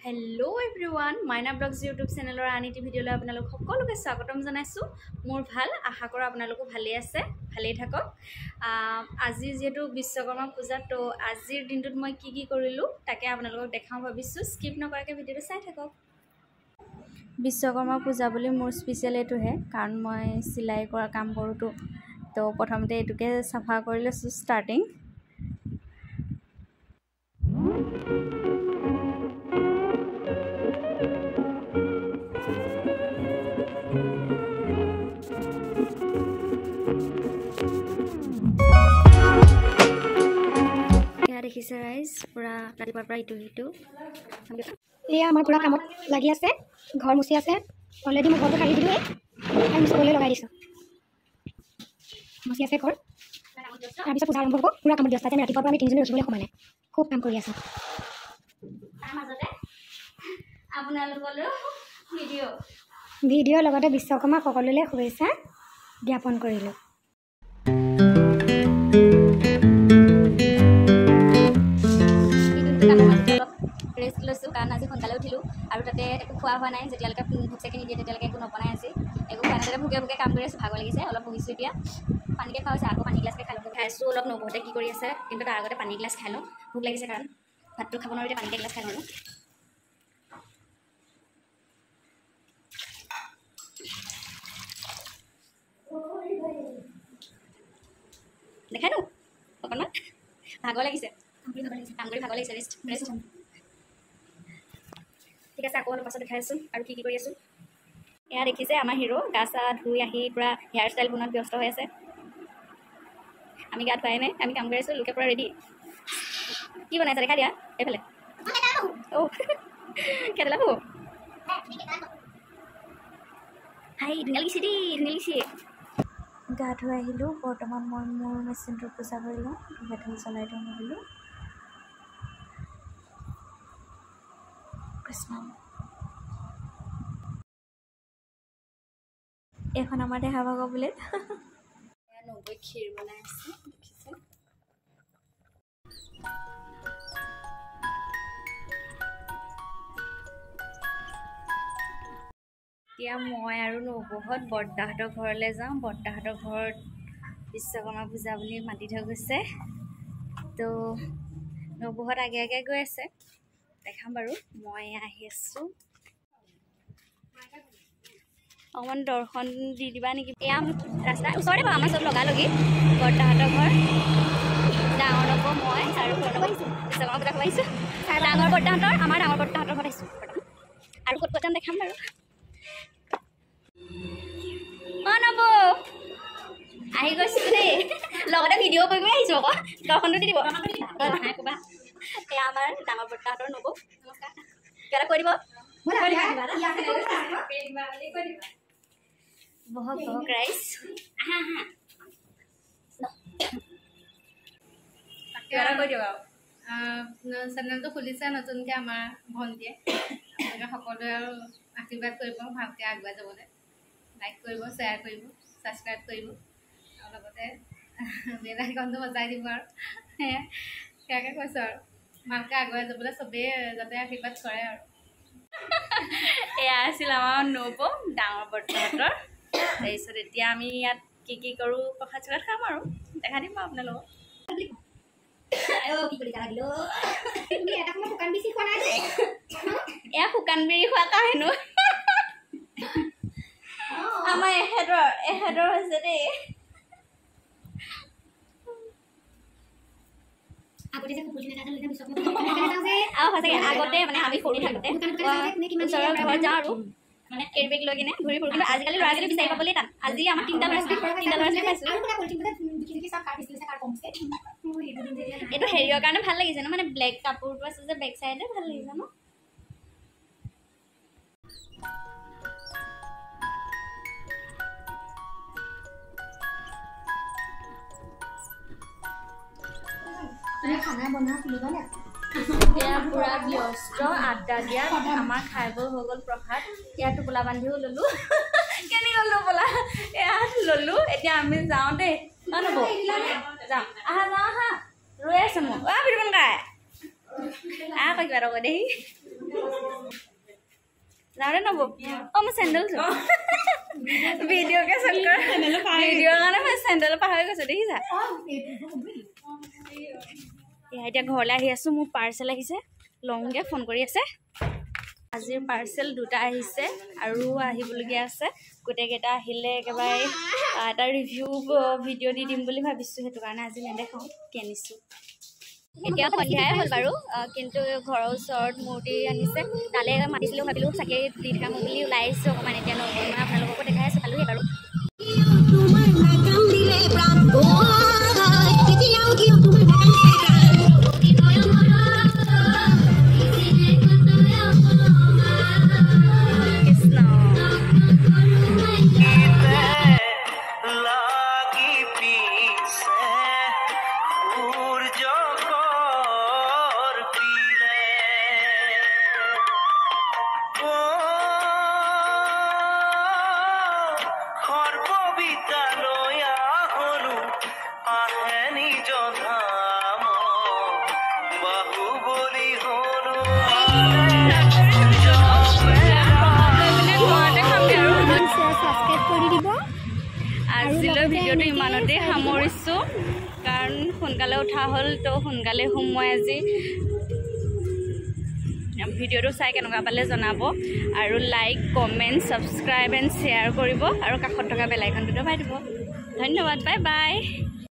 Hello' everyone, মাইনা blogs YouTube চেনেলৰ আন এটি ভিডিঅ'লৈ আপোনালোক সকলোকে স্বাগতম জনাইছোঁ। মোৰ ভাল, আশা কৰোঁ আপোনালোকো ভালেই আছে, ভালেই থাকক। আজি যিহেতু বিশ্বকৰ্মা পূজা, তো আজিৰ দিনটোত মই কি কি কৰিলোঁ তাকে আপোনালোকক দেখাওঁ ভাবিছোঁ। স্কিপ নকৰাকৈ ভিডিঅ'টো চাই থাকক। বিশ্বকৰ্মা পূজা বুলি মোৰ স্পেচিয়েল এইটোহে, কাৰণ মই চিলাই কৰা কাম কৰোঁতো। তো প্ৰথমতে এইটোকে চাফা কৰি লৈছোঁ ষ্টাৰ্টিং। দেখিছে ৰাইজ, পূৰা ৰাতিপুৱাৰ পৰা ইটো সিটো। এয়া আমাৰ পূৰা কামত লাগি আছে, ঘৰ মুচি আছে। অলৰেডি মই ঘৰটো সাৰি দিলোঁৱেই, আৰু মুচিবলৈ লগাই দিছোঁ। মুচি আছে ঘৰ, তাৰপিছত পূজা আৰম্ভ হ'ব। পূৰা কামত ব্যস্ত আছে। আমি ৰাতিপুৱাৰ পৰা আমি তিনিজনী ৰখিবলৈ সময় নাই, খুব কাম কৰি আছোঁ। তাৰ মাজতে আপোনালোকলৈও ভিডিঅ' ভিডিঅ'ৰ লগতে বিশ্বকৰ্মা সকলোলৈ শুভেচ্ছা জ্ঞাপন কৰিলোঁ। ৰেষ্ট লৈছোঁ, কাৰণ আজি সোনকালে উঠিলোঁ আৰু তাতে একো খোৱা হোৱা নাই। যেতিয়ালৈকে ভোক চাকি নিদিয়ে তেতিয়ালৈকে একো নবনাই। আজি একো খোৱা নাই, তাতে ভোকে ভোকে কাম কৰি আছোঁ, ভাগৰ লাগিছে। অলপ বহিছোঁ, এতিয়া পানীকে খোৱা হৈছে, আকৌ পানী গিলাচকে খাই লওঁ। খাইছোঁ অলপ, নবৌহঁতে কি কৰি আছে, কিন্তু তাৰ আগতে পানী গিলাচ খাই লওঁ, ভোক লাগিছে। কাৰণ ভাতটো খাব নোৱাৰোঁ, এতিয়া পানীকে গিলাচ খাই লওঁ। দেখাই নো অকণমান ভাগৰ লাগিছে, কাম কৰি ভাগৰ লাগিছে। ৰেষ্ট ৰেষ্ট ঠিক আছে, আকৌ অলপ পাছত দেখাই আছোঁ আৰু কি কি কৰি আছোঁ। এয়া দেখিছে আমাৰ হিৰ' গা চা ধুই আহি পূৰা হেয়াৰ ষ্টাইল বনোৱাত ব্যস্ত হৈ আছে। আমি গা ধোৱাই নাই, আমি কাম কৰি আছোঁ, লোকে পূৰা ৰেডি। কি বনাইছে দেখা দিয়া এইফালে। অ' কেৰেলা বৌ, হাই ধুনীয়া লাগিছে দেই, ধুনীয়া লাগিছে। গা ধুই আহিলোঁ, বৰ্তমান মই মোৰ মেচিনটোৰ পূজা কৰি লওঁ, ধূপ এডাল জ্বলাই দিওঁ ভাবিলোঁ। কৃষ্ণ। এইখন আমাৰ দেহা ভাগৰ প্লেট। নবৈ ক্ষীৰ বনাই আছে, দেখিছে। এতিয়া মই আৰু নবৌহঁত বৰ্তাহঁতৰ ঘৰলৈ যাওঁ। বৰ্তাহঁতৰ ঘৰত বিশ্বকৰ্মা পূজা বুলি মাতি থৈ গৈছে, তো নবৌহঁত আগে আগে গৈ আছে, দেখাম বাৰু। মই আহি আছোঁ, অকণমান দৰ্শন দি দিবা নেকি? এয়া ৰাস্তা ওচৰতে বাৰু, আমাৰ চব লগালগি বৰ্তাহঁতৰ ঘৰ। ডাঙৰ নবৌ, মই আৰু বিশ্বকৰ্মা পূজা খাব আহিছোঁ। ডাঙৰ বৰ্তাহঁতৰ, আমাৰ ডাঙৰ বৰ্তাহঁতৰ ঘৰত আহিছোঁ আৰু ক'ত ক'ত যাম দেখাম বাৰু। অ নবৌ আহি গৈছোঁ দেই, লগতে ভিডিঅ' কৰি কৰি আহিছোঁ আকৌ, দৰ্শনটো দি দিব। ক'বা এয়া আমাৰ ডাঙৰ বৰ্তাহঁতৰ নবৌ, নমস্কাৰ। কিবা এটা কৈ দিব, বহক বহক ৰাইজ, আহা আহা, কিবা এটা কৈ দিয়ক। আৰু চেনেলটো খুলিছে নতুনকৈ আমাৰ ভণ্টিয়ে, আপোনালোকে সকলোৱে আৰু আশীৰ্বাদ কৰিব, ভালকৈ আগুৱাই যাবলৈ। লাইক কৰিব, শ্বেয়াৰ কৰিব, ছাবস্ক্ৰাইব কৰিব আৰু লগতে বেল আইকনটো বজাই দিব। আৰু সেয়া সেয়াকে কৈছোঁ, আৰু ভালকৈ আগুৱাই যাবলৈ চবেই যাতে আশীৰ্বাদ কৰে। আৰু এয়া আছিল আমাৰ নবৌ, ডাঙৰ বৰ্তাহঁতৰ। তাৰপিছত এতিয়া আমি ইয়াত কি কি কৰোঁ, প্ৰসাদ চসাদ খাম আৰু দেখা দিম বাৰু আপোনালোকক। এয়া শুকান বিৰি খোৱা কাহিনো আমাৰ এহেঁতৰ এহেঁতৰ হৈছে দেই। আৰু সঁচাকৈ আগতে মানে আমি সৰু থাকোঁতে ওচৰৰ ঘৰত যাওঁ আৰু মানে কেৰি বেগ লৈ কিনে ঘূৰি ফুৰোঁ, কিন্তু আজিকালি ল'ৰা ছোৱালী বিচাৰি পাবলৈ টান। আজি আমাৰ তিনিটা ল'ৰা ছোৱালী, তিনিটা ল'ৰা ছোৱালী পাইছোঁ। এইটো হেৰিয়ৰ কাৰণে ভাল লাগিছে ন, মানে ব্লেক কাপোৰটো আছে যে বেক চাইডে, ভাল লাগিছে ন। এয়া পূৰা ব্যস্ত আড্ডা দিয়া, আমাৰ খাই বৈ হৈ গ'ল প্ৰসাদ। ইয়াত টোপোলা বান্ধিও ল'লোঁ, কেনি গ'ল টোপোলা, এয়া ল'লোঁ। এতিয়া আমি যাওঁ দেই, নবৌ যাওঁ, আহা যাওঁ আহা, ৰৈ আছে মোক। অ বিতুপন কাই আহ, কৈ কিবা এটা কৈ দেহি। যাওঁতে নব অঁ মই চেণ্ডেল ভিডিঅ'কে চক্কৰ ভিডিঅ'ৰ কাৰণে মই চেণ্ডেল পাহৰি গৈছোঁ দেখিছা। এয়া এতিয়া ঘৰলৈ আহি আছোঁ, মোৰ পাৰ্চেল আহিছে, লংগে ফোন কৰি আছে। আজিৰ পাৰ্চেল 2টা আহিছে আৰু আহিবলগীয়া আছে। গোটেইকেইটা আহিলে একেবাৰে এটা ৰিভিউ ভিডিঅ' দি দিম বুলি ভাবিছোঁ, সেইটো কাৰণে আজি নেদেখাওঁ কি আনিছোঁ। এতিয়া সন্ধিয়াই হ'ল বাৰু, কিন্তু ঘৰৰ ওচৰত মূৰ্তি আনিছে, তালৈ মাতিছিলোঁ, ভাবিলোঁ চাগে দি থৈ আহোঁ বুলি ওলাই আহিছোঁ অকণমান। এতিয়া নগৈ মই আপোনালোককো দেখাই আছোঁ, পালোহি বাৰু। কৃষ্ণ। আজিলৈ ভিডিঅ'টো ইমানতেই সামৰিছোঁ, কাৰণ সোনকালে উঠা হ'ল তো সোনকালে শুম মই আজি। ভিডিঅ'টো চাই কেনেকুৱা পালে জনাব, আৰু like comment subscribe and share কৰিব, আৰু কাষত থকা বেল আইকনটো দবাই দিব। ধন্যবাদ, বাই বাই।